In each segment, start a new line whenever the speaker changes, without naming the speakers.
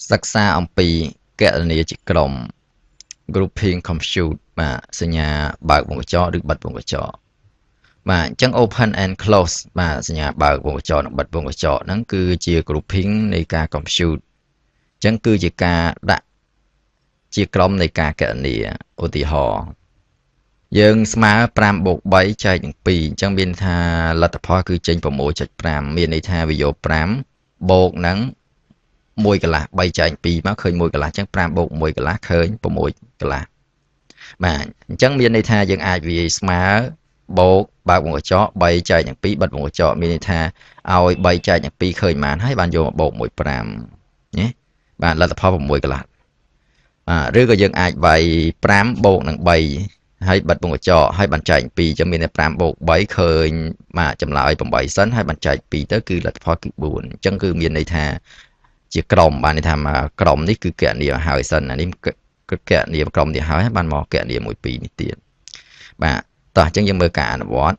សិក្សាអំពីគណនាជាក្រុម grouping compute បាទសញ្ញាបើកវង់ក្រចកឬបិទវង់ក្រចកបាទអញ្ចឹង open and close បាទសញ្ញាបើកវង់ក្រចកនិងបិទវង់ក្រចកហ្នឹងគឺជា grouping នៃការ compute អញ្ចឹងគឺជាការដាក់ជាក្រុមនៃការគណនាឧទាហរណ៍យើងស្មើ5បូក3ចែកនឹង2អញ្ចឹងមានថាលទ្ធផលគឺចេញ6.5មានន័យថាវាយក5បូកនឹង1កន្លះ3ចែក2មកឃើញ1កន្លះអញ្ចឹង5បូក1កន្លះឃើញ6កន្លះបាទអញ្ចឹងមានន័យថាយើងអាចវាយស្មើបូកបើកវង់ក្រចក3ចែកនឹង2បិទវង់ក្រចកមានន័យថាឲ្យ3ចែកនឹង2ឃើញប៉ុន្មានហើយបានយកមកបូកមួយ5ណាបាទលទ្ធផល6កន្លះបាទឬក៏យើងអាចវាយ5បូកនឹង3ហើយបិទវង់ក្រចកហើយបានចែក2អញ្ចឹងមានតែ5បូក3ឃើញបាទចម្លើយ8សិនហើយបានចែក2ទៅគឺលទ្ធផលគឺ4អញ្ចឹងគឺមានន័យថាជាក្រុមបានន័យថាមកក្រុមនេះគឺគណនាហើយសិនអានេះគឺគណនាក្រុមនេះហើយបានមកគណនា1 2នេះទៀតបាទតោះអញ្ចឹងយើងមើលការអនុវត្ត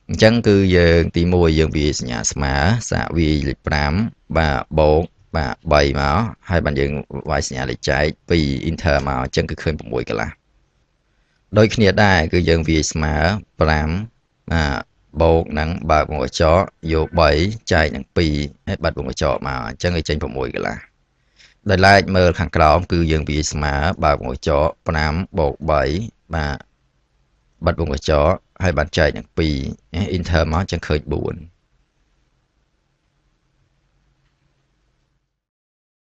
អញ្ចឹងគឺយើងទី1យើងវាយសញ្ញាស្មើសាកវាយលេខ5បាទបូកបាទ3មកហើយបានយើងវាយសញ្ញាលេខចែក2 enter មកអញ្ចឹងគឺឃើញ6កន្លះដូចគ្នាដែរគឺយើងវាយស្មើ5បាទបូកនឹងបើកវង់ក្រចកយក3ចែកនឹង2ហើយបិទវង់ក្រចកមកអញ្ចឹងឲ្យចេញ6កន្លះដោយឡែកមើលខាងក្រោមគឺយើងវាយស្មើបើកវង់ក្រចក5បូក3បាទបិទវង់ក្រចកហើយបានចែកនឹង2 enter មកអញ្ចឹងឃើញ4